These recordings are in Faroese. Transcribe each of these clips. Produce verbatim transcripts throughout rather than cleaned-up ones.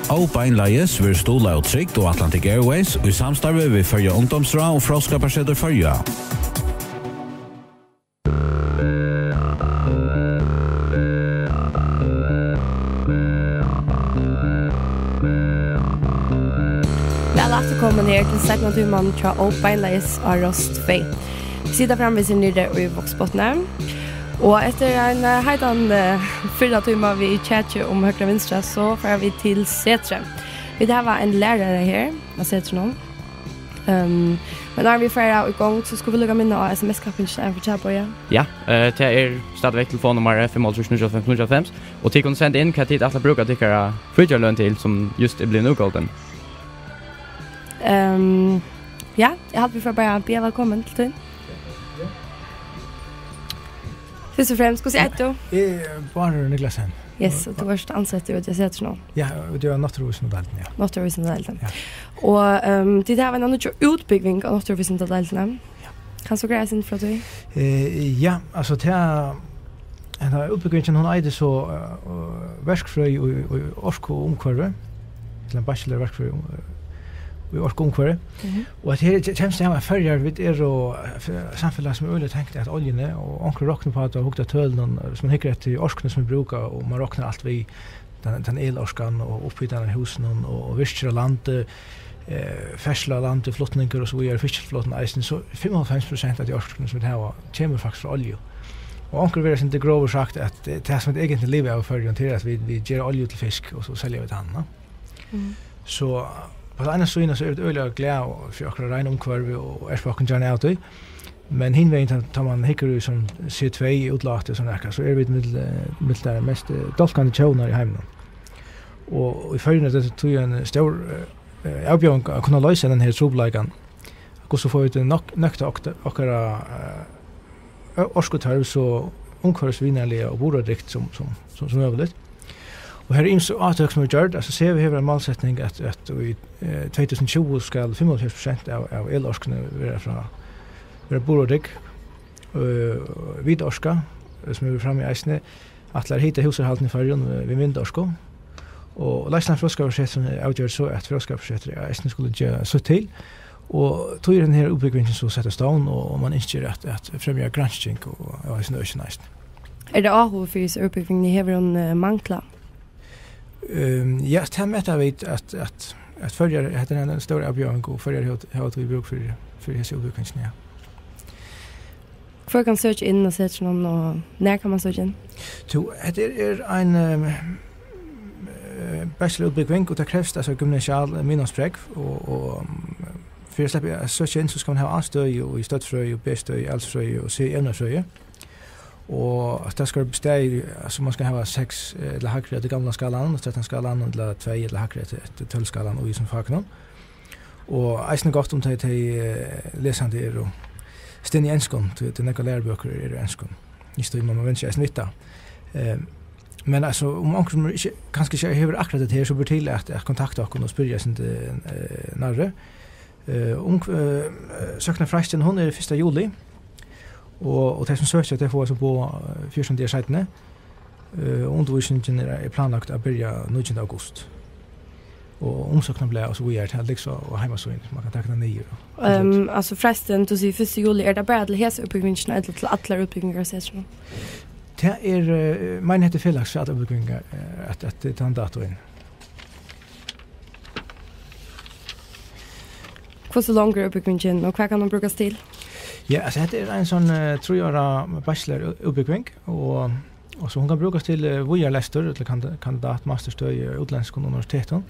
Ó beinleiðis verður stuðlað av Trygd og Atlantic Airways í samstarvi við Føroya Ungdómsráð og Fróðskaparsetur Føroya. Væl afturkomin her til seinna tíman hjá Ó beinleiðis á Rás tvey. Vit sita framvegis niðri í Vágsbotni. Og eftir ein, eh, heitan, eh, fyrra tíma við kjaki um høgra vinstra, so fara vit til Setrið. Vit hava ein lærara her á Setrinum. Ehm, men áðrenn vit fara í gongd, so skulu vit líka minna á S M S-kappingina, er tað ikki tað, Bogi? Ja, eh, tað er stadigvæk telefonnummarið fimm hálvtrýss níggjuoghálvfems níggjuoghálvfems, og tit kunnu senda inn, hvat tit ætla at brúka tykkara frítíðarløn til, sum júst er blivin útgoldin. Ehm, ja, eg haldi, vit fara bara at biðja vælkomin til tín. Fyrst og fremst, hvussu eitur tú? Eg eri Bárður Niklasen. Yes, og tú ert ansettur úti á Setrinum. Ja, úti á Náttúruvísindadeildini, ja. Náttúruvísindadeildin. Ja. Og, ehm, tit hava eina nýggja útbúgving á Náttúruvísindadeildini. Ja. Kanst tú greiða eitt sindur frá tí? Eh, ja, altso, tað, henda útbúgvingin, hon eitur so, eh, verkfrøði í, í orku og umhvørvi. Ella ein bachelor í verkfrøði, eh, í orku og umhvørvi. Mhm. Og at her ke-, kemst tað av, at Føroyar, vit eru, eh, f-, samfelag sum er øgiliga tengt at oljuni, og onkur roknar upp á tað og hugt at tølunum, eh, sum man hyggur eftir orkuni sum er brúkað, og man roknar alt við tann, tann elorkan og upphitan av húsunum og, og virkir á landi, eh, ferðsla á landi, flutningur og so víðari, fiskiflotin eisini, so fimmoghálvfems prosent av tí orkuni sum vit hava, kemur faktiskt frá olju. Og onkur verður eitt sindur grovur sagt, at, eh, tað sum vit eigentliga liva av í Føroyum, tað er, at vit, vit gera olju til fisk, og so selja vit hann, no? Mm. So, á ta eina síðuna, so eru vit øgiliga glað fyri okkara reina umhvørvi og, og erpa okkum gjarna av tí. Men hin vegin, tá, tá man hyggur í sum C tvey útlát og sovorðið, so eru vit millum, eh, millum tær mest, eh, dálkandi tjóðirnar í heiminum. Og í Føroyum er tað tí ein stór, eh, avbjóðing at kunna loysa henda her trupulleikan. Hvussu fáa vit nokk-, nøkt okk-, okkara, eh, ø-, orkutørv so umhvørvisvinarliga og burðardygt sum, sum, sum, sum møguligt. Og her eru ymsu átøk sum eru gjørd. Altso, SEV hevur eina málsetning at, at í, eh, tvey túsund og tjúgu skal fimmoghálvfjerðs prosent av, av elorkuni vera frá, vera burðardygg. Eh, Vitorka, eh, sum hevur verið frammi eisini, ætlar at hita húsarhaldini í Føroyum, eh, við vindorku. Og leiðslan frá Fróðskaparsetrinum er avgjørd so, at Fróðskaparsetrið eisini skulu gera sítt til. Og tí er henda her útbúgvingin so sett á stovn, og, og man ynskir at, at fremja gransking og, og av hesum økinum eisini. Er tað áhugi fyri hesi útbúgvingini? Hevur hon, eh, manglað? Ehm, ja, tað meta vit, at, at, at Føroyar, hetta er ein stór avbjóðing, og Føroyar hava, hava tí brúk fyri, fyri hesi útbúgvingini, ja. Hvør kann søkja inn á Setrinum, og nær kann man søkja inn? Tú, hetta er, er ein, ehm, eh, bachelorútbúgving, og tað krevst, altso, gymnasial, eh, miðnámsprógv, og, og, ehm, fyri at sleppa at søkja inn, so skal man hava A-støði í støddfrøði og B-støði í alisfrøði og C í evnafrøði. Og at tað skal staðið, altso, man skal hava seks, eh, ella hægri eftir gamla skalanum, og trettan skalanum, ella tvey ella hægri eftir, eftir tólv skalanum í hesum fakunum. Og eisini gott um tey, tey, eh, lesandi eru stinn í enskum, tí, tí nógvar lærubøkur eru á enskum. Ikki tí man, man venur seg eisini við tað. Eh, men altso, um onkur sum ikki, kanska ikki hevur akkurát hetta her, so ber til at, at kontakta okkum og spyrja eitt sindur, eh, nærri. Eh, ung-, eh, søknarfreistin, hon er fyrsta juli, og, og tey sum søkja, tey fáa so boð, eh, fjúrtan dagar seinni. Eh, og undirvísingin er, er planlagt at byrja nítjanda august. Og umsóknarblað og so víðari, tað liggur so á heimasíðuni, man kann taka tað niður og fylla út. Ehm, altso, freistin, tú sigur fyrsta juli, er tað bara til hesa útbúgvingina ella til allar útbúgvingar á Setrinum? Tað er, eh, meini, hetta er felags fyri allar útbúgvingar, eh, at, at tað er tann datoin. Hvussu long er útbúgvingin, og hvat kann hon brúkast til? Ja, altso, hetta er ein sovorðin, eh, trý ára bachelorútbúgving, og, og so hon kann brúkast til, eh, víðaralestur, til kand-, kandidat, masterstøði á útlendskum universitetum.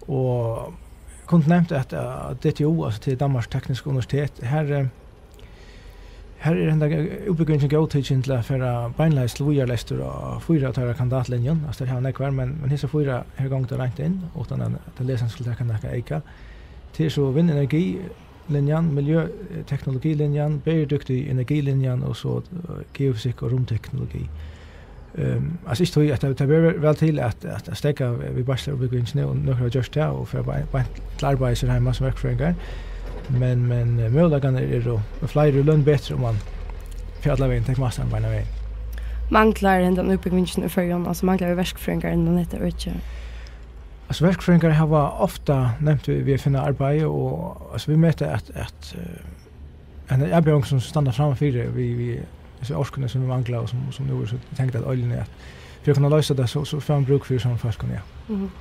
Og kundi nevnt at, eh, D T U, altso, tað er Danmarks Tekniske Universitet, her, eh, her er henda útbúgvingin góðtikin til at fara beinleiðis til víðaralestur á fýra av teirra kandidatlinjum. Altso, teir hava nógvar, men, men hesar fýra her gongur reint inn, uttan at, at lesandi skal taka nakað eyka. Tað er so vindenergilinjan, miljøteknologilinjan, bæredygtig energilinjan og so, eh, geofysikk og rumteknologi. Ehm, altso, ikki tí at tað, tað ber væl til at, at, at steðga við bachelorútbúgvingini, og nøkur hava gjørt tað og fara beint, beint til arbeiðis her heima sum verkfrøðingar. Men, men, eh, møguleikarnir eru fleiri, løn betri, um man fer allan vegin, tekur masterin beinan vegin. Manglar hendan útbúgvingin í Føroyum? Altso, manglar vit verkfrøðingar innan hetta økið? Altso, verkfrøðingar hava ofta nevnt við, við at finna arbeiði, og, altso, vit meta at, at, eh, ein avbjóðing sum standa frammanfyri við, við hesi orkuni sum vit mangla, og sum, sum nú er so tengt at oljuni, at fyri at kunna loysa tað, so, so fær man brúk fyri sovorðnum fólkum, ja. Mhm.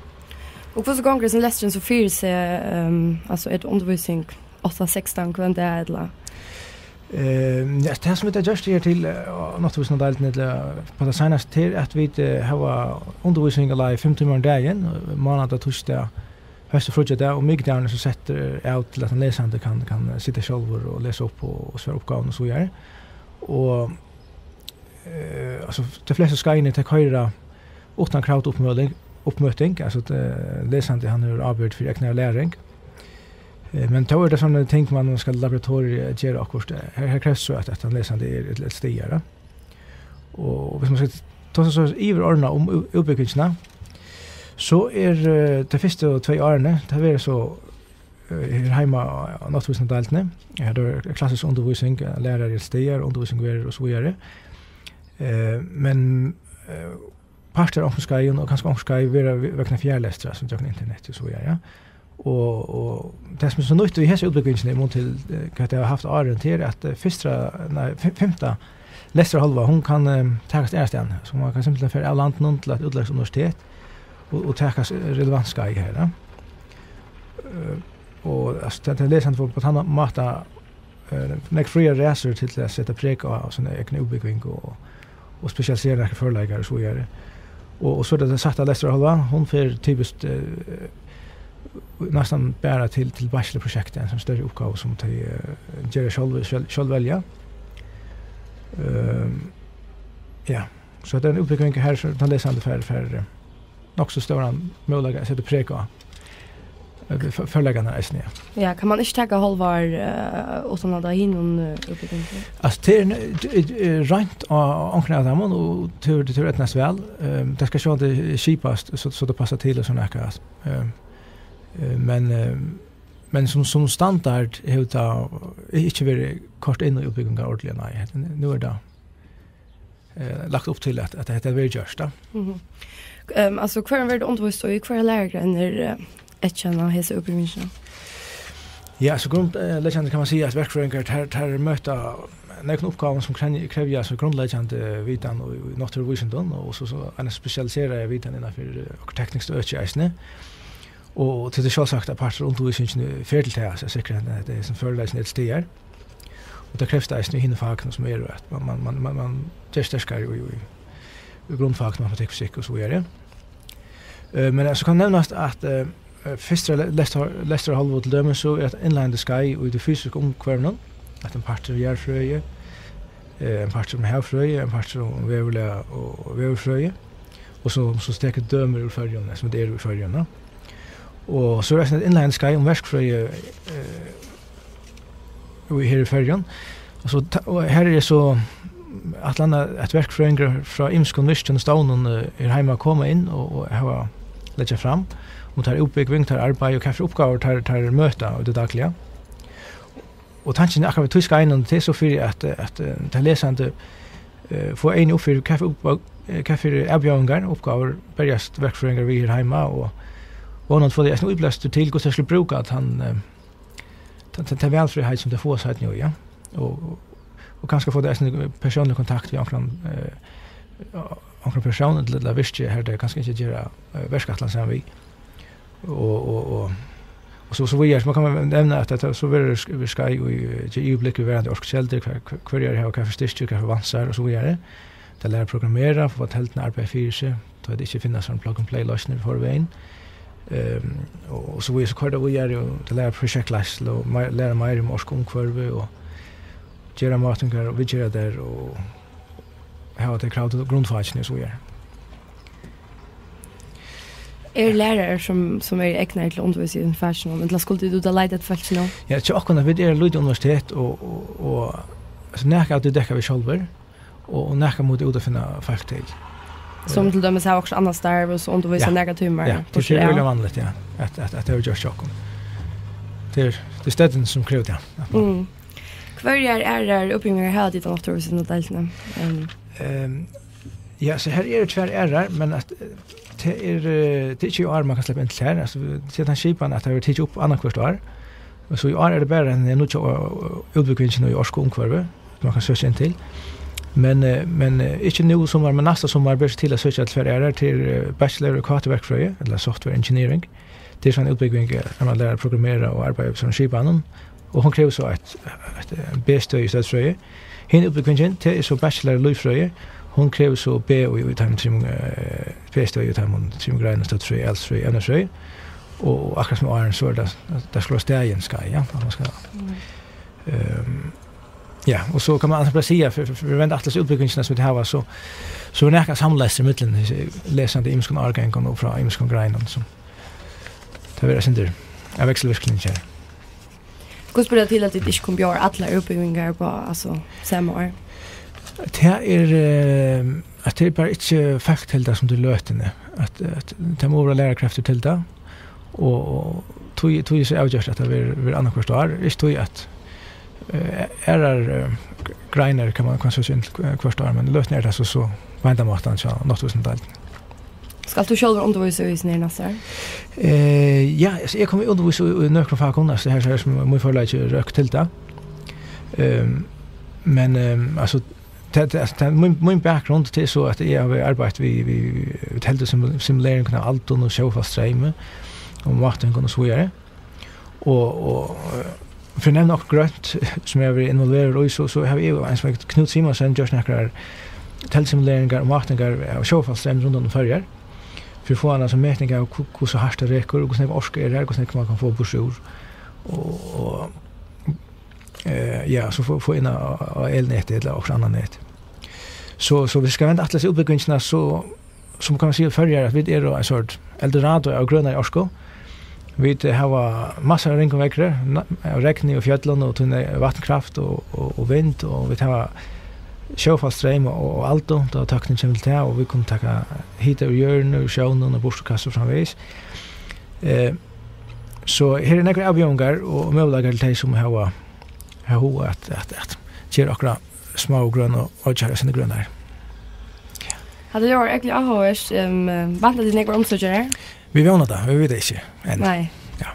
Og hvussu gongur hesin lesturin so fyri seg, ehm, altso, er tað undirvísing átta sekstan hvønn dag, ella? Eh, ja, tað sum vit hava gjørt her til, eh, á náttúruvísindadeildini, ella á tað seinasta, er at vit, eh, hava undirvísing, ella í fimm tímar um dagin, eh, mánadag, týsdag, hósdag, fríggjadag, og mikudagarnar so settir av til at ein lesandi kann, kann sita sjálvur og lesa upp og, og svara uppgávum og so víðari. Og, eh, altso, tey flestu skeiðini, tey koyra uttan krav til uppmøting, uppmøting, altso, at, eh, lesandi, hann hevur ábyrgd fyri egnari læring. Eh, men tó er tað sovorðin ting, man skal í laboratoriið at gera okkurt. Her, her krevst so, at, at ein lesandi er til, til staðar, ja. Og viss man skal tosa so yvirordnað um ú-, útbúgvingina, so er, eh, tey fyrstu tvey árini, tað verður so, eh, her heima á náttúruvísindadeildini. Her er klassisk undirvísing, eh, lærari er til staðar, undirvísing verður og so víðari. Eh, men, eh, partur av onkrum skeiðum, og kanska onkur skeið verða ve-, vegna fjarlestra, sum gjøgnum internet og so víðari, ja. Og, og tað sum er so nýtt í hesi útbúgvingini í mun til, eh, hvat tey hava havt áðrenn, tað er at, eh, fyrsta, nei, fim-, fimta lestrarhálva, hon kann, eh, takast aðrastaðni, so man kann simpelthen fara av landinum til eitt útlendskt universitet og, og taka s-, relevant skeið her, ja. Eh, og, altso, tað, tað lesandi fáa á tann máta, eh, nógv fríari ræsur til at seta prek á sína egnu útbúgving og, og spesialisera nakrar førleikar og so víðari. Og, og so er tað sætta lestrarhálva, hon fer typiskt, eh, næstan bara til, til bachelorprojekt, ein sovorðin størri uppgáva sum tey, eh, gera sjálv, sjálv, sjálv velja. Ehm, ja, so tað er ein útbúgving her, so tann lesandi fær, fær, eh, nokk so stóran møguleika at seta prek á, eh, for-, førleikarnar eisini, ja. Ja, kann man ikki taka hálvt ár, eh, uttan at ha hinum, eh, útbúgvingini? Altso, tað er, eh, eh, roynt á onkrum av teimum, og tað hevur, tað hevur eydnast væl. Ehm, tað skal sjálvandi skipast, so, so tað passar til og sovorðið, at, ehm, eh, men, ehm, men sum, sum standard hevur tað ikki verið koyrt inn í útbúgvingarnar ordiliga, nei. Hetta, nú er tað eh, lagt upp til, at, at hetta verður gjørt, tá. Mhm. Ehm, altso, hvørjum verður undirvíst í, hvørjar lærugreinar, eh, eyðkenna hesa útbúgvingina? Ja, altso, grund-, eh, leggjandi kann man siga, at verkfrøðingar, teir, teir møta nógvum uppgávum, sum krenj-, krevja, altso, grundleggjandi vitan í, í náttúruvísindum, og so, so ein spesialiseraða vitan innanfyri, eh, okkurt tekniskt øki eisini. Og til tað sjálvsagt, at partur av undirvísingini fer til tað, at sikra, at tað er, sum førleikin er til staðar. Og tað krevst eisini í hinum fakunum, sum eru, at man, man, man, man, man ger sterkari í, í, í grundfakunum, matematikk, fysikk og so víðari. Eh, men, eh, so kann nevnast, at, eh, eh, fyrsta le-, lestur-, lesturhálva til dømis, so er eitt innleiðandi skeið í tí fysiska umhvørvinum, at ein partur er jarðfrøði, eh, ein partur um havfrøði, ein partur um veðurlag og, og veðurfrøði, og so, so tekur dømir úr Føroyum, sum tað er í Føroyum, ja. Og so er eisini eitt innleiðandi skeið um verkfrøði, eh, og her í Føroyum. Og so ta-, og her er so ætlanin, at verkfrøðingar frá ymiskum virkjum og stovnum, eh, her heima koma inn og, og hava, leggja fram um teirra útbúgving, teirra arbeiði og hvat fyri uppgávur teir, teir møta í tí dagliga. Og tankin er akkurát við tí skeiðinum, tað er so fyri at, at, eh, teir lesandi, eh, fáa eyguni upp fyri, hvat fyri uppgá-, eh, hvat fyri avbjóðingar, uppgávur berjast verkfrøðingar við her heima, og vónandi fáa tey eisini íblástur til, hvussu tey skulu brúka tann, eh, tann, tann, tann valfriheit, sum tey fáa seinni, ja. Og, og kanska fáa tey eisini persónliga kontakt við onkran, eh, onkran persón, ella, ella virki, har tey kanska ikki gera, eh, verkætlan saman við. Og, og, og, og so, so víðari. So man kann nevna, at tað so verður sk-, verður skeið í, eh, gevur yvirblikk yvir verandi orkukeldur, hvar, hvar, hvørjar hava hvat fyri styrkir, hvat fyri vansar, og so víðari. Tey læra at programmera, fáa teldurnar at arbeiða fyri seg, tá tey ikki finna sovorðnar plug and play loysnir í forvegin. Ehm, og, og so víðari, so koyra tey víðari, og tey læra prosjektleiðslu, og mei-, læra meira um orkuumhvørvi, og gera mátingar, og viðgera tær, og hava tey krav til grundfakini og so víðari. Eru lærarar, sum, sum eru egnaðir til at undirvísa í hesum fakinum, ella skuldu tit út at leita eftir fólki nú? Ja, hjá okkum, at vit eru lítið universitet, og, og, og, altso, nakað av tí dekka vit sjálvir, og, og nakað mugu vit út at finna fólk til. Sum til dømis hava okkurt annað starv, og so undirvísa nakrar tímar burtur av. Ja, tað er øgiliga vanligt, ja, at, at, at tað verður gjørt hjá okkum. Tað er, tað er støddin, sum krevur tað, at man Mm. Hvørjar aðrar útbúgvingar hava tit á náttúruvísindadeildini? Ehm. Ehm, Ja, so her eru tvær aðrar, men at, eh, tað er, eh, tað er ikki í ár, man kann sleppa inn til her. Altso, tað er tann skipan, at tað verður tikið upp annaðhvørt ár. Og so í ár er tað bara ein nýggj, eh, útbúgvingin í orku og umhvørvi, man kann søkja inn til. Men, eh, men, eh, ikki nú í summar, men næsta summar ber seg til at søkja til tvær aðrar, til, eh, bachelor í K T-verkfrøði, ella software engineering. Tað er so ein útbúgving, eh, har man lærir at programmera og arbeiða við sovorðnum skipanum. Og hon krevur so eitt, eitt, eh, B-støði í støddfrøði. Hin útbúgvingin, tað er so bachelor í lívfrøði. Hon krevur so B í, í teimum trimum, eh, B-støði í teimum trimum greinum, støddfrøði, alisfrøði, evnafrøði. Og, og akkurát sum áðrenn, so er tað, tað skal vera staðin skeið, ja, at man skal, Mm. ehm, ja, og so kann man altso bara siga, fyri, fyri, fyri at venda aftur til útbúgvingina sum vit hava, so, so er nakað samlestur millum hesi lesandi í ymiskum árgangum og frá ymiskum greinum, sum tað verður eitt sindur av vekselvirkni her. Hvussu ber tað til, at tit ikki kunnu bjóða allar útbúgvingar upp á, altso, sama ár? Tað er, eh, at tað er bara ikki faktiltøk sum tað er í løtuni, at, at tað má vera lærarakreftir til tað, og, og tí, tí er so avgjørt, at tað verður, verður annaðhvørt ár, ikki tí at, eh, aðrar, eh, greinar kann man, kann søkja inn til hvørt ár, men í løtuni er tað so, so á henda mátan hjá náttúruvísindadeildini. Skalt tú sjálvur undirvísa í hesum her næsta ár? Eh, ja, altso, eg komi at undirvísa í, í nøkrum fakum, altso, her, her sum mín førleiki røkk til tað. Ehm, men, ehm, altso, tað, tað, altso, tað, mín, mín bakgrund, tað er so, at eg havi arbeitt við, við, við teldusimulering av aldum og sjófallsstreymi og mátingum og so víðari. Og, og, eh, fyri at nevna okkurt grønt, sum eg havi verið involveraður í, so, so havi eg og ein sum eitur Knút Simonsen gjørt nakrar teldusimuleringar og mátingar av sjófallsstreymi rundan um Føroyar, fyri at fáa eina so meting av, hvu-, hvussu hart tað rekur, og hvussu nógv orka er har, hvussu nógv man kann fáa burtur úr. Og, og, eh, ja, so fáa, fáa inn á, á elnetið ella okkurt annað net. So, so vit skulu venda aftur til útbúgvingina, so, sum kann man siga, Føroyar, at vit eru ein sort Eldorado av grønari orku. Vit hava massar av ringum veðri, na-, av regni og fjøllum og tí vatnkraft og, og, og vind, og vit hava sjófallsstreym og, og aldu, tá tøknin kemur til tað, og vit kunnu taka hita úr jørðini, úr sjónum og burturkast og framvegis. Eh, so her eru nógvar avbjóðingar og møguleikar til tey, sum hava, hava hug at, at, at gera okkara smáu grønu oyggjar eitt sindur grønari. Hatta ljóðar ógvuliga áhugavert. Ehm, vænta tit nógvar umsøkjarar? Vit vóna tað, vit vita ikki enn. Nei. Ja.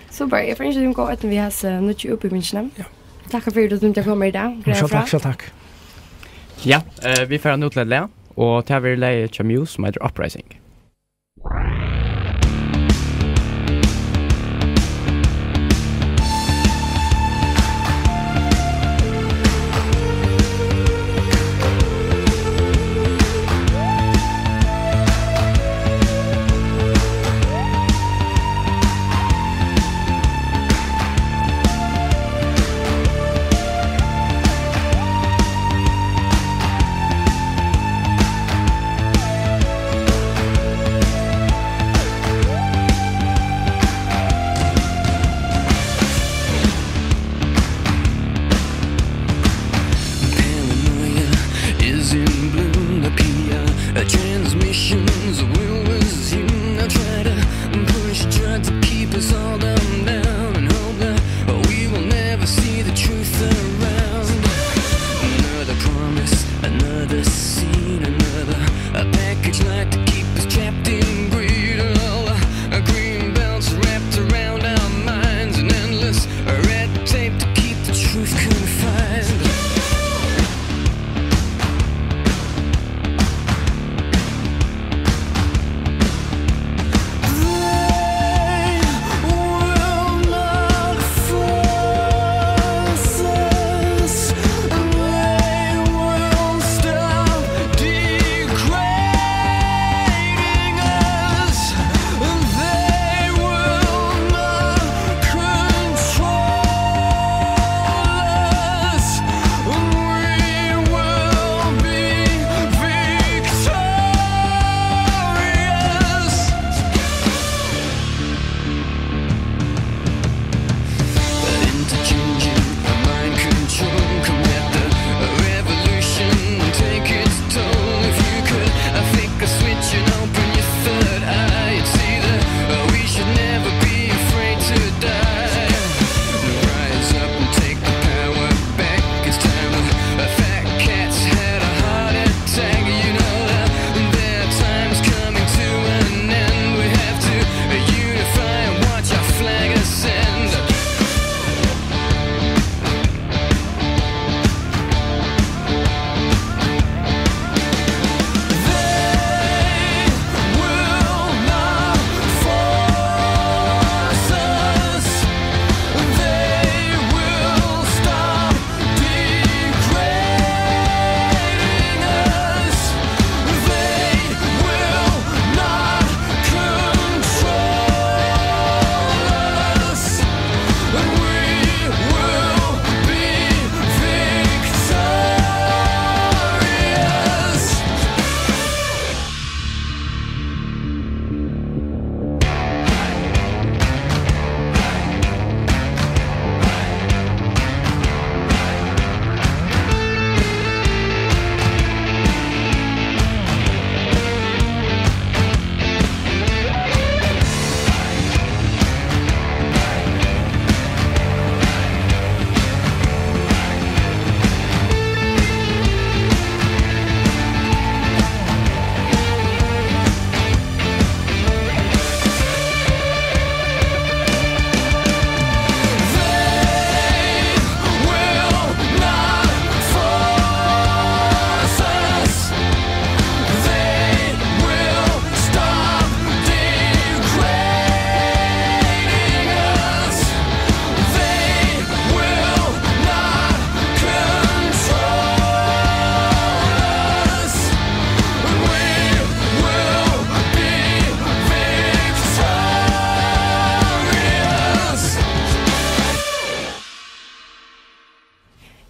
Super, eg fari at ynskja tykkum góða eydnu við hasi nýggju útbúgvingini. Ja. Takk fyri at tú tímdi at koma í dag. Greiða Sjálv frá. Takk, sjálv takk. Ja, eh, vit fara nú til eitt lag, og tað verður lagið hjá Muse, sum eitur Uprising.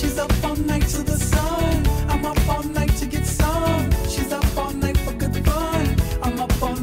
She's up all night to the sun. I'm up all night to get some. She's up all night for good fun. I'm up all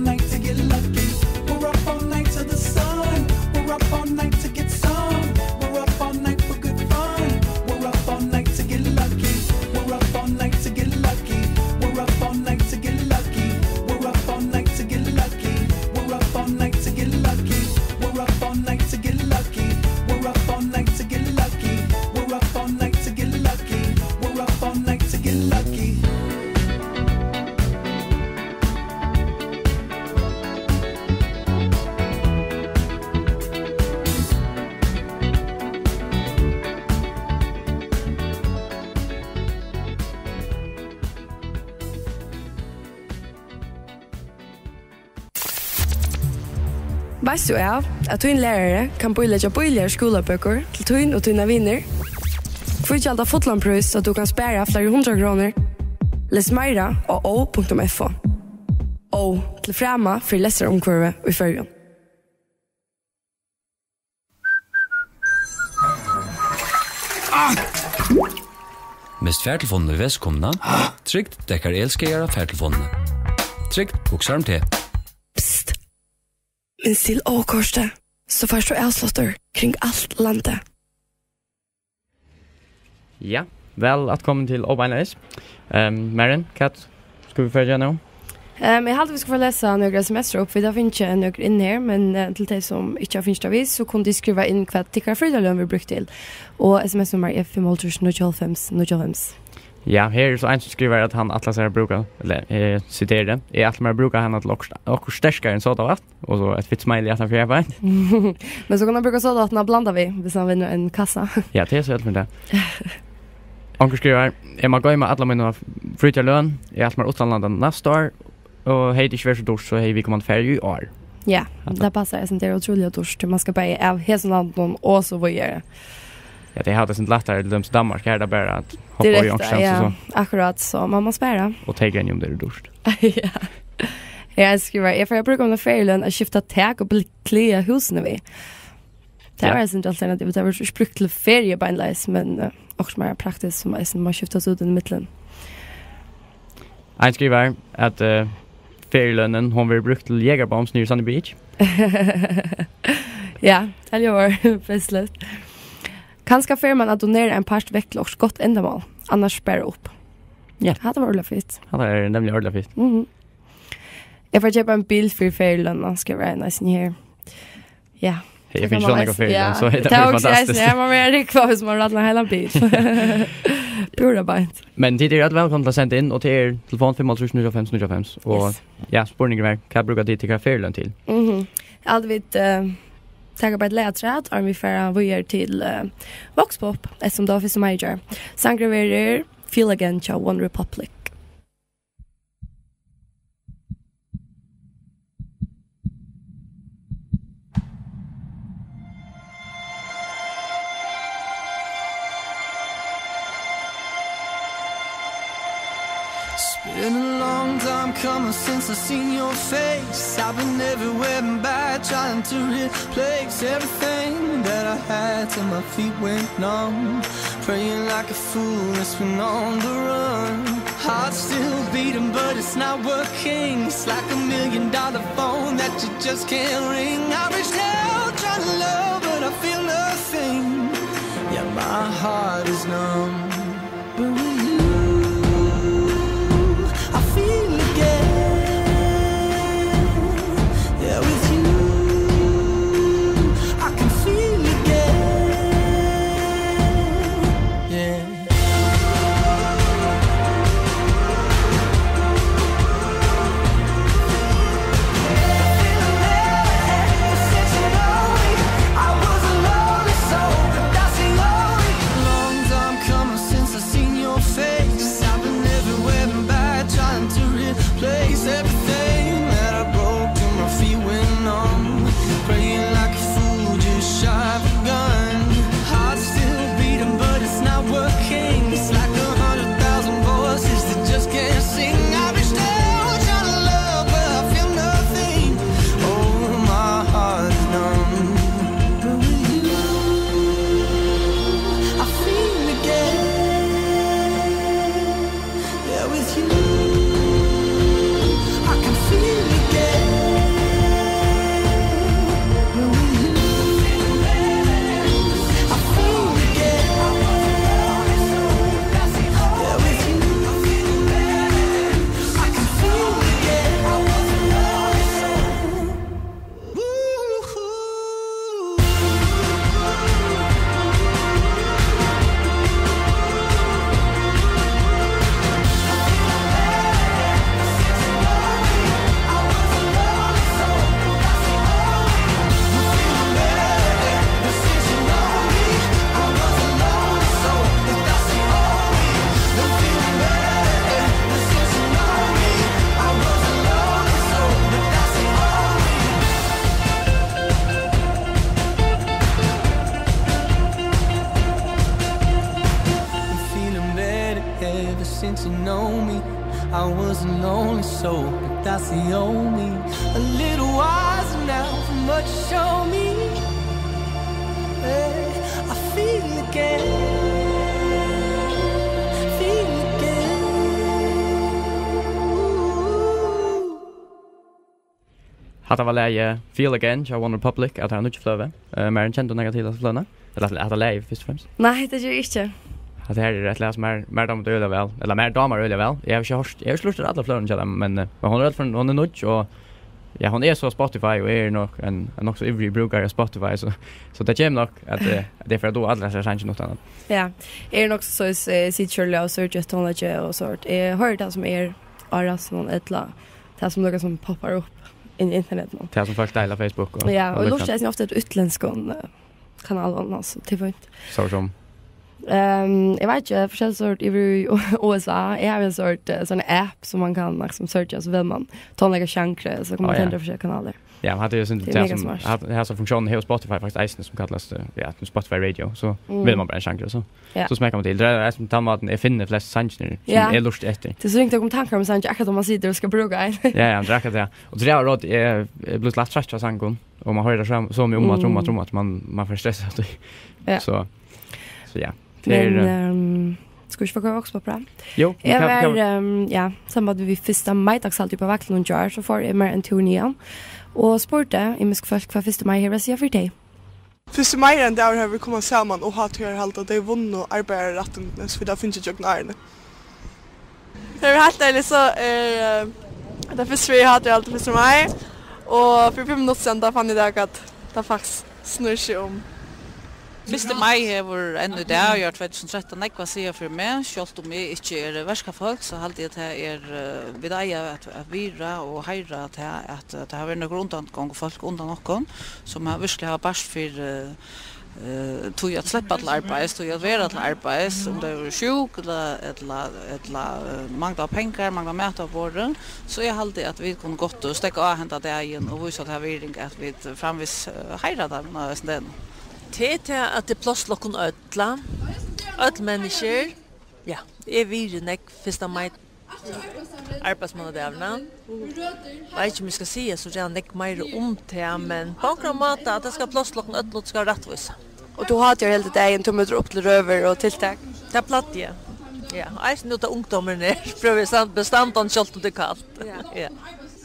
Veitst tú av, at tín lærari kann bíleggja bíligar skúlabøkur til tín og tínar vinir? Hví gjalda fullan prís, so at tú kann spara fleiri hundrað krónur? Les meira á ó punktum f o. Ó, til frama fyri lesarumhvørvið í Føroyum. Mist fartelefonina í vesikummuna? Trygd dekkar elskaðar av fartelefonini. Trygd hugsar um teg. Psst. Minst til ókortið, so fært tú avsláttur kring alt landið. Ja, væl at komin til Óbeinleiðis. Ehm, Marin, hvat skulu vit fara at gera nú? Ehm, eg haldi, vit skulu fara at lesa nøkur S M S-rop, vit hava fingið nøkur inn her, men, eh, til tey, sum ikki hava fingið tað við, so kunnu tit skriva inn, hvat tykkara frítíðarløn verður brúkt til. Og S M S-nummar er fimm hálvtrýss níggjuoghálvfems níggjuoghálvfems. Ja, her er so ein, sum skrivar, at hann ætlar sær at brúka, ella, eg siteri, "Eg ætli mær at brúka hana til okkurt, okkurt sterkari enn sodavatn." Og so eitt fitt smiley aftan fyri arbeiðið. Men so kann hann brúka sodavatn at blanda við, viss hann vinnur ein kassa. Ja, tað er so heilt fyri tað. Onkur skrivar, "Eg má goyma alla mína frítíðarløn. Eg ætli mær uttanlanda næsta ár, og hevði tað ikki verið so dýrt, so hevði viðkomandi farið í ár." Ja, tað passar, eg synist, tað er ótrúliga dýrt. Man skal bæði av hesum landinum og so víðari. Ja, tey hava tað sindur lættari, til dømis í Danmark, her er tað bara at hoppa í direkte, onkur sjansi, ja, so. Akkurát, so man má spara. Og tey grenja um tað er dýrt. Ja. Eg skrivi, eg fari at brúka mína ferieløn at skifta tak og beklæða húsini við. Tað, ja, var eitt sindur alternativ, tað var ikki brúkt til feriu beinleiðis, men, eh, okkurt meira praktiskt, sum eisini má skiftast út inn í millum. Ein skrivar, at, eh, ferielønin, hon verður brúkt til Jägerbomb niðri í Sunny Beach. Ja, tað ljóðar festligt. Kanska fer man at donera ein part vekk til okkurt gott endamál, annars spara upp. Ja. Hatta var ordiliga fitt. Hatta er nemliga ordiliga fitt. Mhm. Eg fari at keypa ein bil fyri ferielønina, skrivar ein eisini her. Ja. Hey, eg fái ikki nakað fyri, ja, so hetta er fantastiskt. Tað er eisini, her má vera rúgva, viss man rættiliga heilan bil. Púra beint. Men tit eru øll vælkomin til at senda inn, og tað er telefon fimm hálvtrýss níggjuoghálvfems níggjuoghálvfems. Og, yes, ja, spurningurin var, hvat brúka tit tykkara ferieløn til? Mhm. Eg haldi, vit, eh, taka bara eitt lag afturat, áðrenn vit fara víðari til, eh, Voxpop, eftirsum tað var fyrsta mai í gjár. Sangurin verður Feel Again hjá One Republic. It's been a long time coming since I seen your face. I've been everywhere and back, trying to replace everything that I had till my feet went numb. Praying like a fool, it's been on the run. Heart still beating, but it's not working. It's like a million dollar phone that you just can't ring. I reached out trying to love, but I feel nothing. Yeah, my heart is numb. But with you, I feel again. Yeah, with you, I can feel again. Yeah. Long time coming Since you know me, I was a lonely soul, but that's the old me. A little wiser now from what you showed me. Yeah, I feel again, feel again. Ooh. Hatta var lagið Feel Again hjá One Republic, av teirra nýggju fløgu. Eh, Maren, kennir tú nakað til hasa fløguna? Ella at, at lagið, fyrst og fremst? Nei, tað geri eg ikki. Hatta her er eitt lag sum mær, mær dámar øgiliga væl. Ella mær dámar øgiliga væl. Eg havi ikki hoyrt, eg havi ikki lurtað eftir øllum fløgunum hjá teimum, men, eh, men hon er øll for, hon er nýggj, og ja, hon er so á Spotify, og er nokk ein, ein nokk so ivrig brúkari av Spotify, so, so tað kemur nokk at, eh, at eg fari at duga allar hesar sangirnar uttanat. Ja, eg eri nokk so, eh, sigi sjálv, og so er tað tónleiki og so. Eg hoyri tað sum er á radion, ella tað sum líkasum poppar upp inn í internetinum. Tað sum fólk deila á Facebook og, ja, og eg lurti líknandi eisini ofta eftir útlendskum, eh, kanalum, altso, tað er fínt. So sum? Ehm, eg veit ikki, forskellig sort, eg var í U S A, eg havi ein sort, eh, sånn app sum man kann, liksom, searcha, so velur man tónleikasjanru, so kann man, ah, ja, tendra forskelligar kanalar. Ja, men hatta er jo sånn, tað er mega smart. Hatta, hasa funksjónin hevur Spotify faktiskt eisini, sum kallast, eh, ja, Spotify Radio, so, mm, velur man bara ein sjangur, so. Ja. So smekkar man til. Tað er eisini tann mátin eg finni flest sangir, sum, ja, eg lurti eftir. Tað er so ringt at koma tankar um sangir, akkurát tá man situr og skal brúka ein. Ja, ja, men tað er akkurát tað. Og tað er rætt, eg, eg blívi lætt troyttur av sangum, og man hoyrir tað so, so mykki um aftur, um aftur, um aftur, man, man fer stress av tí. Ja. So, so ja. Tað er, men, eh, ehm, skal vit ikki fara at koyra Voxpoppa? Jú, eg var, ehm, ja, samband við fyrsta maidagshaldi uppi á Vaglinum í gjár, so fór eg mær ein túr niðan og spurdi ymisk fólk, hvat fyrsta mai hevur at siga fyri tey. Fyrsti mai er ein dagur, har vit koma saman og hátíðarhalda tey vunnu arbeiðararættindini, sum vit hava fingið gjøgnum árini. Tað er heilt ærligt, so er, eh, tað fyrsta ferð, eg hátíðarhaldi fyrsta mai, og fyri fimm minuttir síðan, tá fann eg út av, at tað faktiskt snýr seg um. Fyrsti mai hevur enn í dag, í ár tvey túsund og trettan, nógv at siga fyri meg, sjálvt um eg ikki eri verkafólk, so haldi eg, at tað er, eh, vit eiga at, at virða og heiðra tað, at, at tað hava verið nøkur undangongufólk undan okkum, sum hava, virkiliga hava barst fyri, eh, tí at sleppa til arbeiðis, tí at vera til arbeiðis, um tey eru sjúk, ella, ella, ella, eh, mangla pengar, mangla mat á borðið, so eg haldi, at vit kunnu gott, eh, steðga á henda dagin og vísa ta virðing, at vit framvegis, eh, heiðra teimum á hesum degnum. Tað er tað, at tað er pláss til okkum øll. Øll menniskjur. Ja, eg virði nógv fyrsta mai, arbeiðsmannadagurin. Veit ikki, um eg skal siga so ræðuliga nógv meira um tað, men á onkran máta, at tað skal pláss til okkum øll, og tað skal vera rættvísa. Og tú hátíðarheldur dagin, tú møtir upp til røður og tiltak? Tað plagdi eg. Ja, og eisini nú tá ungdómurin er, prøvi eg stand-, bestanda hann, sjálvt um tað er kalt. Ja. Ja.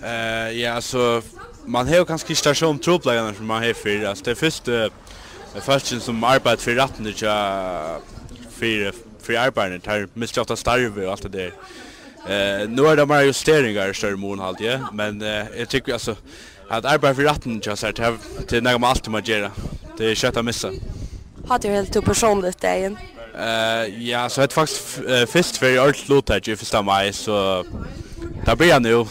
Eh, ja, altso, man hevur kanska ikki teir somu trupulleikarnar, sum man hevði fyrr. Altso, tey fyrstu, eh, fólkini, sum arbeiddu fyri rættindi hjá, fyri, fyri arbeiðararnar, teir mistu ofta starvið og alt tað har. Eh, nú eru tað meira justeringar í størri mun, haldi eg, men, eh, eg tykki, altso, at arbeiða fyri rættindi hjá sær, tað, tað er nakað, man altíð má gera. Tað er skjótt at missa. Hátíðarheldur tú persónliga dagin? Eh, ja, so hetta er faktiskt f-, eh, fyrstu ferð eg ordiliga luttók í fyrsta mai, so tað byrjar nú.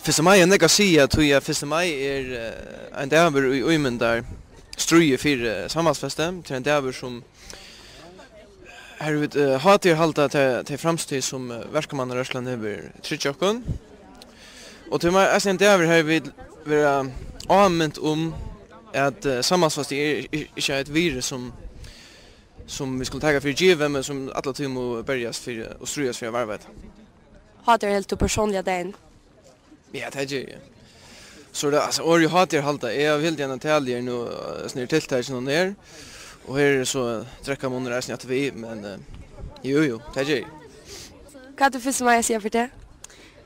Fyrsta mai hevur nógv at siga, tí at fyrsta mai er, eh, ein dagur, ið ímyndar stríðið fyri, eh, samhaldsfesti. Tað er ein dagur, sum har vit, eh, hátíðarhalda tey, tey framstig, sum, eh, verkamannarørslan hevur tryggjað okkum. Og tað er eisini ein dagur, har vit verða ámint um, at, eh, samhaldsfesti er i-, ikki eitt virði, sum, sum vit skulu taka fyri givið, men sum alla tíð mugu berjast fyri og stríðast fyri at varðveita. Hátíðarheldur tú persónliga dagin? Ja, tað geri eg. So er tað, altso, orðið hátíðarhalda, eg havi hildið eina talu her nú, eh, sum er tiltakin her, og her er so drekkamunur eisini aftur við, men, eh, jú, jú, tað geri eg. Hvat hevur fyrsta mai at siga fyri teg?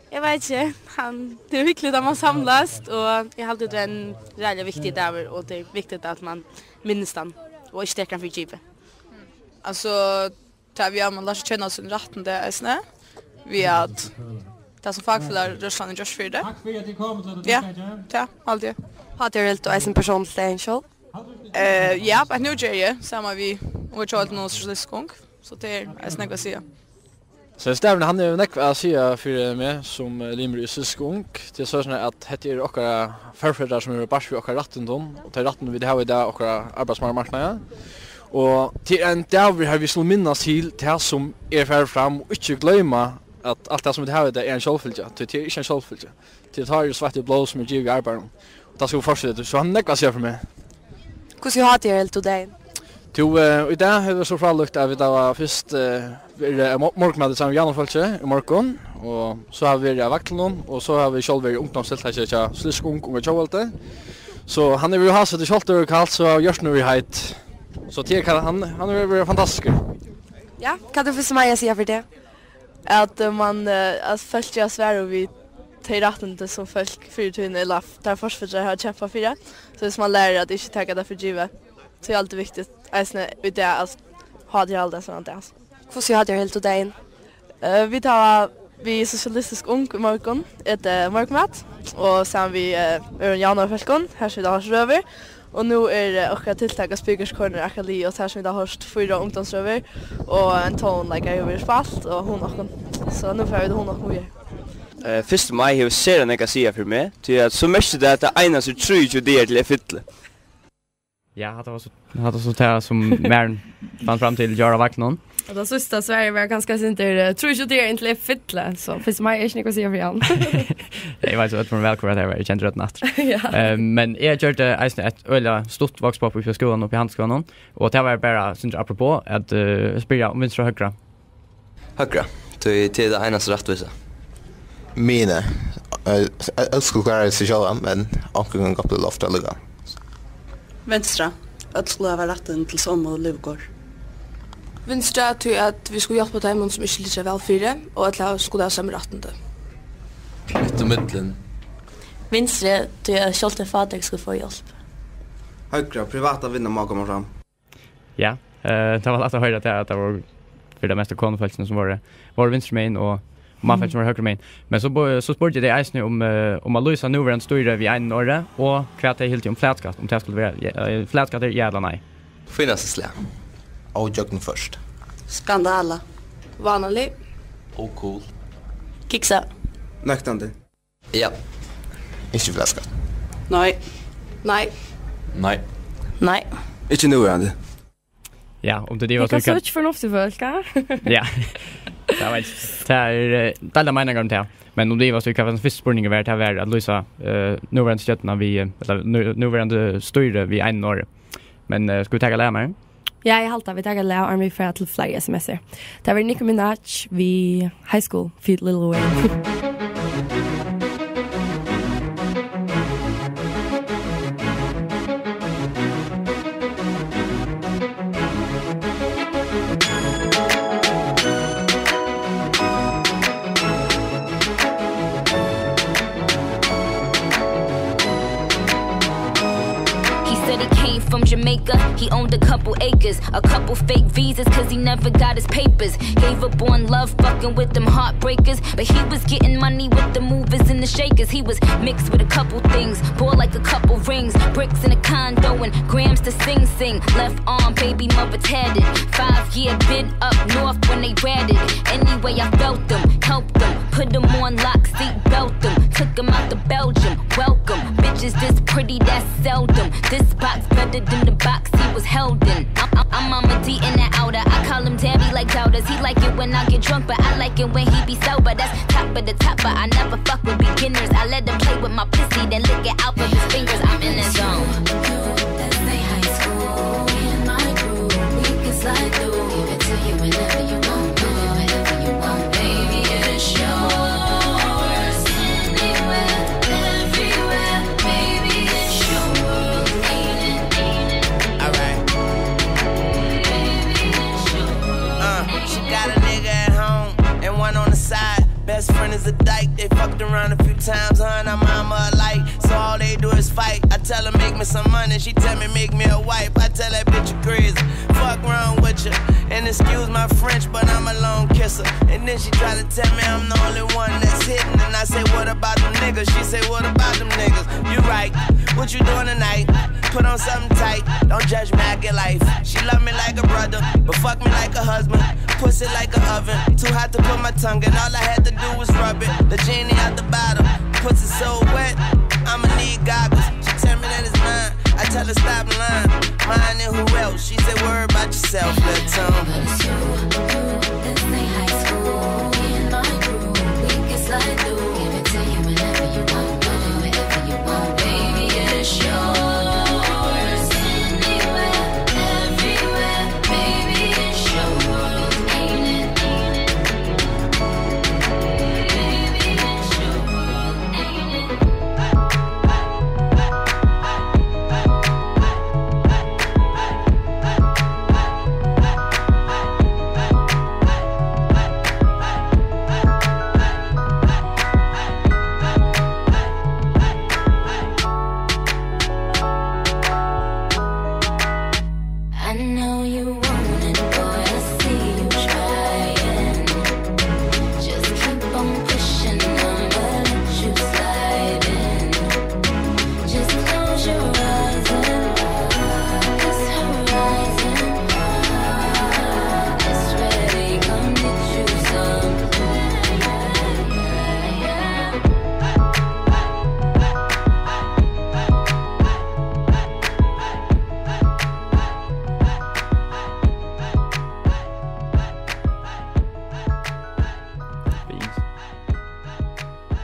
Eg veit ikki, hann, tað er hugnaligt at man samlast, og eg haldi, tað er ein ræðuliga viktigur dagur, og tað er viktigt, at man minnist hann, og ikki tekur hann fyri givið. Altso, tað við at man lært at kenna síni rættindi eisini, við at tað sum fakfelagið rørslan er gjørt fyri tað. Takk fyri at tit komu til hetta tiltakið. Ja, tað haldi eg. Hátíðarheldur tú eisini persónliga dagin sjálv? Eh, ja, beint nú geri eg, saman við Unga Tjóðveldinum og Sosialistiskum Ung, so tað er eisini nógv at siga. So hesin dagurin, hann hevur nógv at siga fyri meg sum, eh, limur í Sosialistiskum Ung. Tað er soleiðis, at hetta eru okkara forfedrar, sum eru barðir fyri okkara rættindum, og tey rættindi, vit hava í dag, okkara arbeiðsmarknaði. Og tað er ein dagur, har vit skulu minnast til tað, sum er farið fram, og ikki gloyma, at alt tað, sum vit hava í dag, er ein sjálvfylgja. Tí tað er ikki ein sjálvfylgja. Tí tað er sveitt og blóð, sum er givið í arbeiðinum. Og tað skal vit fortseta. So hann hevur nógv at siga fyri meg. Hvussu hátíðarheldur tú dagin? Tú, eh, í dag er tað so frálíkt, at vit hava fyrst, eh, Verið, eh, mo-, morgunmatur saman við javnaðarfólki í morgun, og so hava vit verið á Vaglinum, og so hava vit sjálv verið í ungdómstiltaki hjá Slisk Ung og Tjóðveldi. So hann hevur jú hásett í sjálvt og kalt, so gjørt nú í heit. So tað er, hann, hann hevur verið fantastiskur. Ja, hvat er fyrst, Maja, siga fyri teg? At, eh, man, eh, at fólk gera svar og við tey rættindi, sum fólk fyri tíðina, ella f-, teir forfedrar hava kjempað fyri. So hvis man lærir at ikki taka tað fyri givið, so er alt viktigt, eisini í dag, at ha tað í haldi, sånn at det, altså. Hvussu hevur tú dagin? Eh, vit hava við Sosialistisk Ung í morgun, eta morgunmat, og saman við, eh, øðrum javnaðarfólkum, her sita hos røður. Og nú er, eh, okkara tiltak á Speakers Corner akkurát liðugt, og tað sum vit hava hoyrt fýra ungdómsrøður, og ein tónleikari hevur verið spælt, og hugna okkum. So nú fara vit at hugna okkum víðari. Eh, fyrsta mai hevur sera nógv at siga fyri meg, tí at so merkir tað, at tað einans er trýogtjúgu dagar til eg fylli. Ja, hatta var so, hatta var so tað sum Maren fann fram til í gjár á Vaglinum. Og tað síðsta svarið var kanska eitt sindur, eh, trýogtjúgu dagar inntil eg fylli, so fyrsta mai er ikki nógv at siga fyri hann. Ja, eg veit so, at man væl hvør at eg var, eg kendi røddina aftur. Ja. Eh, men eg gjørdi eisini eitt øgiliga stutt vokspopp í skúlanum, uppi í Handilsskúlanum, og tað var bara, sindur apropos, at, eh, spyrja um vinstru og høgra. Høgra, tí tað er tað einasta rættvísa. Mine. Eh, øll skulu klára seg sjálvan, men onkur kann gott blíva loyvt at lúgva. Vinstra. Øll skulu hava rættin til somu lívkor. Vinstra, tí at vit skulu hjálpa teimum, sum ikki liggja væl fyri, og øll hava, skulu hava somu rættindi. Mitt í millum. Vinstri, tí at sjálvt tey fátæku skulu fáa hjálp. Høgra, privata vinnan má koma fram. Ja, eh, tað var lætt at hoyra, at tað, at tað vóru fyri tað mesta konufólkini, sum vóru, vóru vinstru megin, og mannfólk, sum vóru høgru megin. Men so bo-, so spurdi eg tey eisini um, eh, um at lýsa núverandi stýri við einum orði, og hvat tey hildu um flatskatt, um tað skuldi vera, eh, flatskattur, ja ella nei. Fínasta slag. Ógjøgnumført. Skandala. Vánalig. Ócool. Kiksa. Nøktandi. Ja. Ikki flatskatt. Nei. Nei. Nei. Nei. Ikki núverandi. Ja, um tað Vit var kan so síggja fornuftig fólk, ha? Ja. Tað var, tað er, eh, deildar meiningar um tað. Men um tað var so, hvat fyrsta spurningur var, tað var at lýsa, eh, núverandi stjórnina við, eh, ella nú-, núverandi stýri við einum orði. Men, eh, skulu vit taka lag meir? Ja, eg haldi, at vit taka lag, áðrenn vit fara til fleiri S M S-ir. Tað verður Nicki Minaj við High School feat Lil Wayne. He said he came from Jamaica, he owned a couple acres, a couple fake visas, cause he never got his papers. Gave up on love, fucking with them heartbreakers, but he was getting money with the movers and the shakers. He was mixed with a couple things, bought like a couple rings, bricks in a condo and grams to Sing Sing. Left arm, baby mother tatted. Five year bid up north when they ratted. Anyway, I felt them, helped them, put them on lock, seat belt them, took them out to Belgium. Welcome, bitches this pretty, that's seldom. This box better than the box he was held in. I'm, I'm, I'm Mama D in the outer. I call him Daddy like doubters. He like it when I get drunk, but I like it when he be sober. That's top of the top, but I never fuck with beginners. I let him play with my pussy, then lick it out of his fingers. I'm in the zone. Alright. Uh, she got a nigga at home and one on the side. Best friend is a dyke. They fucked around a few times, her and her mama alike. So all they do is fight. I tell her, "Make me some money." She tell me, "Make me a wife." I tell that bitch, "You crazy. Fuck wrong with you?" And excuse my French, but I'm a long kisser. And then she try to tell me I'm the only one that's hitting. And I say, "What about them niggas?" She say, "What about them niggas?" You right. What you doing tonight? Put on something tight. Don't judge me, I get life. She love me like a brother, but fuck me like a husband. Pussy like an oven, too hot to put my tongue in. All I had to do was rub it. The genie out the bottle, pussy so wet, I'ma need goggles. She tell me that it's mine, I tell her stop lying. Mine and who else? She said, "Worry about yourself, little Tom." But it's you, you, this ain't high school. Me and my crew, we can slide through. Give it to you whenever you want, whenever you want. Baby, it's yours. Anywhere, everywhere. Baby, it's yours. Ain't it?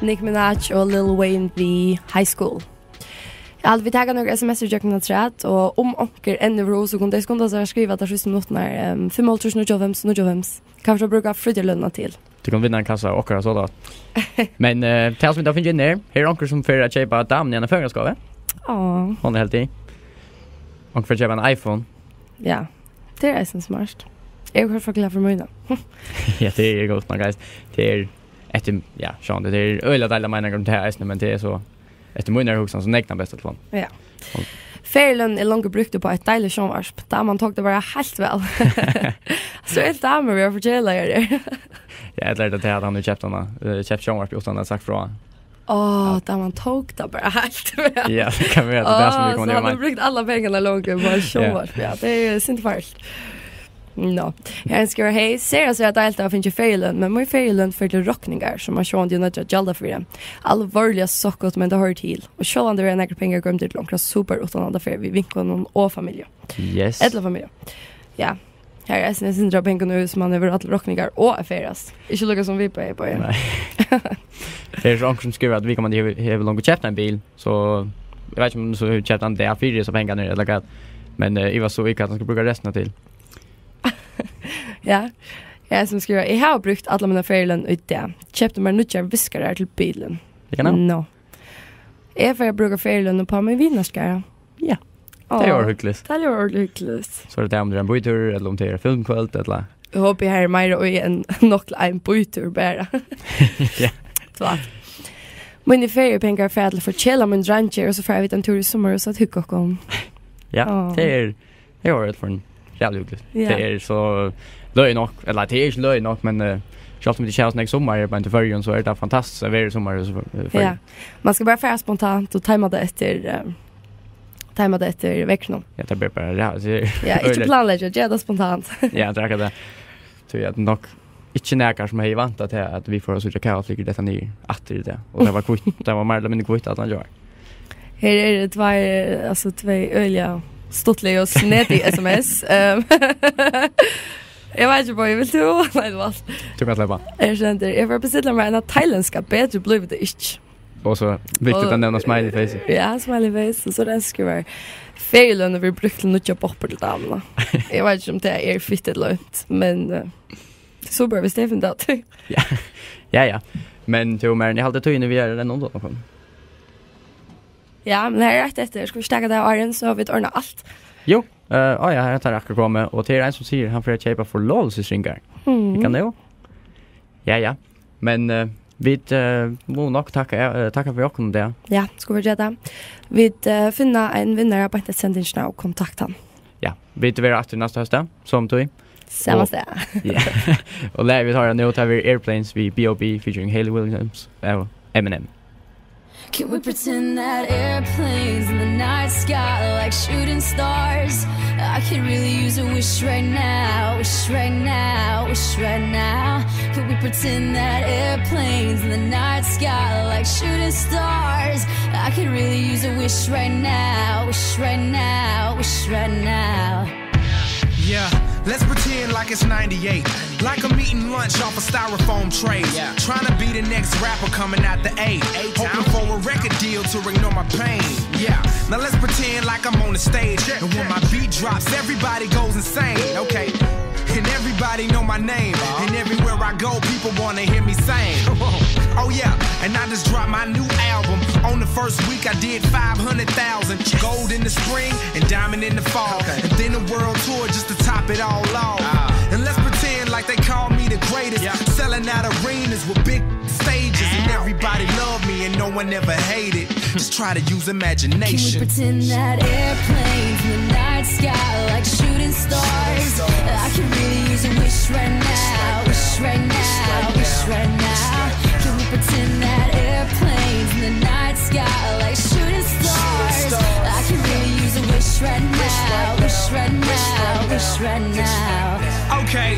Nicki Minaj og Lil Wayne við High School. Ja, vit taka nøkur S M S í gjøgnum afturat, og um onkur enn hevur hug, so kunnu tey skunda sær at skriva tær síðstu minuttirnar, ehm, fimm hálvtrýss níggjuoghálvfems níggjuoghálvfems. Hvat fert tú at brúka frítíðarlønina til? Tú kanst vinna ein kassa av okkara sodavatn. Men, eh, tað sum vit hava fingið inn her, her er onkur sum fer at keypa damuni eina føðingardagsgávu. Áh. Hon er heldig. Onkur fer at keypa ein iPhone. Ja, tað er eisini smart. Eg eri í hvørt fall glað fyri mína. Ja, tað er gott nokk, guys. Tað er eftir, ja, sjálvandi, tað er øgiliga deiligt at meina um tað eisini, men tað er so, eftir mínari hugsan, so nógv tann besta telefonin. Ja. Og ferieløn er longu brúkt upp á eitt deiligt sjónvarp. Daman tók tað bara heilt væl. So ilt dama við at fortelja her. Ja, ella er tað tað, at hann hevur keypt hana, eh, keypt sjónvarp uttan at sagt frá? Áh, ja, daman tók tað bara heilt væl. Ja, tað kann vera, at tað er tað, sum er komið niður á. Áh, so hann hevur brúkt allar pengarnar longu upp á eitt sjónvarp. Ja, tað er synd farligt. Nå, her skrivar: Hey, sera, sera deiligt at fingið ferieløn, men mín ferieløn fer til rokningar, sum man sjálvandi er noyddur at gjalda fyri. Alvorliga sokkut, men tað hoyrir til. Og sjálvandi verða nakrir pengar goymdir til onkra super uttanlandaferð við vinkonum og familju. Yes. Ella familju. Ja. Her er eisini eitt sindur av pengum í, sum man hevur allar rokningar og at ferðast. Ikki líka sum vit bæði, bæði. Nei. Tað er so onkur sum skrivar at viðkomandi hevur, hevur longu keypt ein bil, so eg veit ikki um so hevur keypt ein dag fyri hesar pengarnar, ella hvat. Men, eh, eg var so í hvat hann skal brúka restina til. Ja. Ja, sum skrivar: Eg havi brúkt alla mína ferieløn í dag. Keypti mær nýggjar viskarar til bilin. Eg kann hava. Nå. Eg fari at brúka ferieløn upp á mín vinaskara. Ja. Tað er hugnaligt. Tað er hugnaligt. So er tað, um tað er ein býtúrur, ella um tað er filmkvøld, ella. Eg hopi, her er meira í enn nokk til ein býtúr bara. Ja. Tvært. Mínir feriepengar fara til at forkela mín dreingir, og so fara vit ein túr í summarhús at hugga okkum. Ja, áh, tað er, tað er øll for ein ræðuliga hugnaligt. Ja. Tað er so løgið nokk, ella tað er ikki løgið nokk, men, eh, sjálvt um vit ikki hava so nógv summar her í Føroyum, so er tað fantastiskt at vera í summarhúsi í Føroyum. Ja. Man skal bara fara spontant og tíma tað eftir, eh, tíma tað eftir veðrinum. Ja, tað ber bara, ja, so er ja, ikki øgiliga planleggja, ger tað spontant. Ja, tað er akkurát tað. So ja, tað er nokk ikki nakar sum hevði væntað til, at vit fóru at síggja kavaflykrur detta niður aftur í dag. Og tað var hvítt, tað var meira ella minni hvítt allan dagin. Her eru tveir, altso tveir øgiliga stuttlig og snedig S M S. Ehm, eg veit ikki, Bogi, vilt tú? Nei, tú valt. Tú kanst sleppa. Her stendur: Eg fari at bestilla mær eina tailendska, betri blívur tað ikki. Og so viktigt at nevna smiley face. Ja, smiley face. Og so er tað ein skrivar: Ferieløn verður brúkt til nýggjar boppur til damuna. Eg veit ikki, um tað er fittigt ella ónt, men, eh, so bara, viss tey finna tað. Ja. Ja, ja. Men tú, Maren, eg haldi, tíðin er við at renna undan okkum. Ja, men her er eitt eftir. Skal vit ikki taka tað, áðrenn, so vit ordna alt? Jú, eh, á ja, her er akkurát komið, og tað er ein sum sigur, hann fer at keypa forlovelsesringar. Mhm. Ikki nú? Ja, ja. Men, eh, vit, eh, mugu nokk takka, eh, takka fyri okkum í dag. Ja, skulu vit gera tað. Vit, eh, finna ein vinnara beint eftir sendingina og kontakta hann. Ja, vit verða aftur næsta hósdag, somu tíð. Sama stað. Ja. Og lagið vit hoyra nú, tað verður Airplanes við B O B featuring Hayley Williams og Eminem. Can we pretend that airplanes in the night sky are like shooting stars? I could really use a wish right now, wish right now, wish right now. Can we pretend that airplanes in the night sky are like shooting stars? I could really use a wish right now, wish right now, wish right now. Yeah, let's pretend like it's ninety-eight. Like I'm eating lunch off a styrofoam tray. Yeah. Trying to be the next rapper coming out the A. Hoping for a record deal to ignore my pain. Yeah. Now let's pretend like I'm on the stage. And when my beat drops, everybody goes insane. Okay. And everybody know my name. And everywhere I go, people wanna hear me sing. Oh yeah, and I just dropped my new album. On the first week, I did five hundred thousand. Gold in the spring and diamond in the fall. And then the world tour just to top it all off. And let's pretend like they call me the greatest. Selling out arenas with big stages. And everybody love me and no one ever hated. Just try to use imagination. Can we pretend that airplanes in the night sky are like shooting stars? I can really use a wish right now, wish right now, wish right now. Can we pretend that airplanes in the night sky are like shooting stars? I can really use a wish right now, wish right now, wish right now. Okay.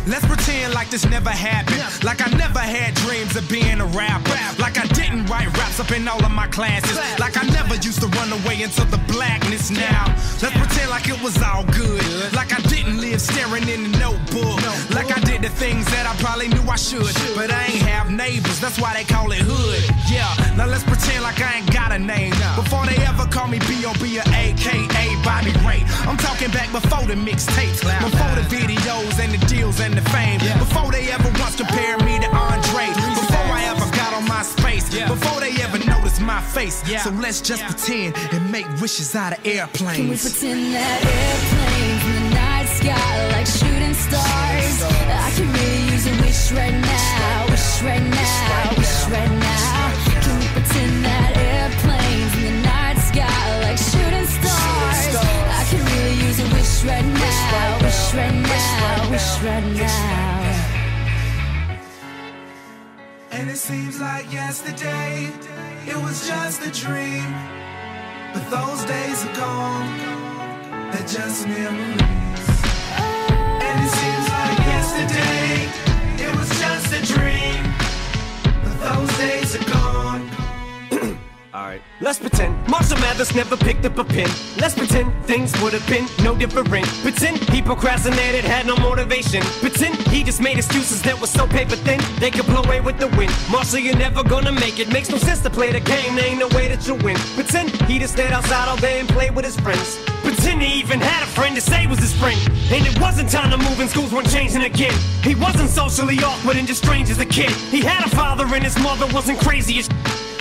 Let's pretend like this never happened. Like I never had dreams of being a rapper. Like I didn't write raps up in all of my classes. Like I never used to run away into the blackness now. Let's pretend like it was all good. Like I didn't live staring in the notebook. Like I did the things that I probably knew I should. But I ain't have neighbors, that's why they call it hood. Yeah, now let's pretend like I ain't got a name. Before they ever call me B O B or A K A Bobby Ray. I'm talking back before the mixtapes, before the videos and the deals and the fame. Before they ever once compared me to Andre. Before I ever got on my space. Before they ever noticed my face. So let's just pretend and make wishes out of airplanes. Can we pretend that airplanes in the night sky like shooting stars? I can really use a wish right now, wish right now, wish right now. Can we pretend that airplanes in the night sky like shooting stars? I can really use a wish right now, wish right now, wish right now. And it seems like yesterday, it was just a dream. But those days are gone, they're just memories. And it seems like yesterday, it was just a dream. But those days are gone. All right. Let's pretend Marshall Mathers never picked up a pen. Let's pretend things would have been no different. Pretend he procrastinated, had no motivation. Pretend he just made excuses that were so paper thin they could blow away with the wind. Marshall, you're never gonna make it. Makes no sense to play the game, there ain't no way that you'll win. Pretend he just stayed outside all day and played with his friends. Pretend he even had a friend to say was his friend. And it wasn't time to move and schools weren't changing again. He wasn't socially awkward and just strange as a kid. He had a father and his mother wasn't crazy as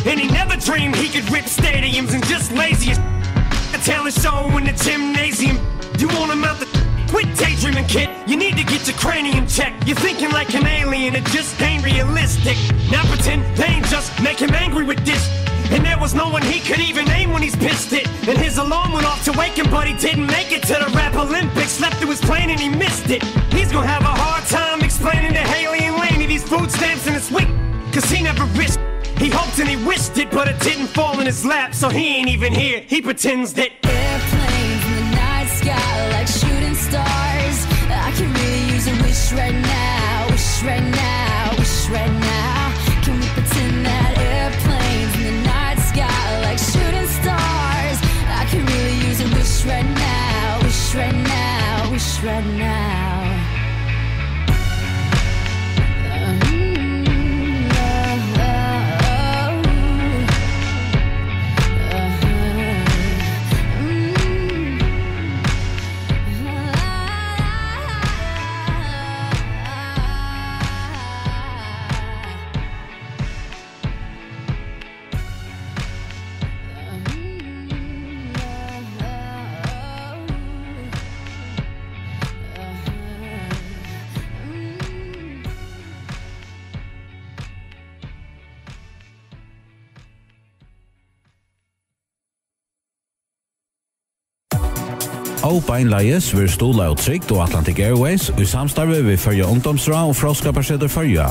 and he never dreamed he could rip stadiums and just lazy as a talent show in the gymnasium. You want him out the quit daydreaming, kid. You need to get your cranium checked. You're thinking like an alien, it just ain't realistic. Now pretend they ain't just make him angry with this. And there was no one he could even name when he's pissed it. And his alarm went off to wake him, but he didn't make it to the Rap Olympics. Slept through his plane and he missed it. He's gonna have a hard time explaining to Haley and Lane these food stamps in his week. Cause he never risked. He hoped and he wished it, but it didn't fall in his lap, so he ain't even here. He pretends that airplanes in the night sky like shooting stars. I can really use a wish right now, wish right now, wish right now. Can we pretend that airplanes in the night sky like shooting stars? I can really use a wish right now, wish right now, wish right now. Óbeinleiðis verður stuðlað av Trygd og Atlantic Airways í samstarvi við Føroya Ungdómsráð og Fróðskaparsetur Føroya.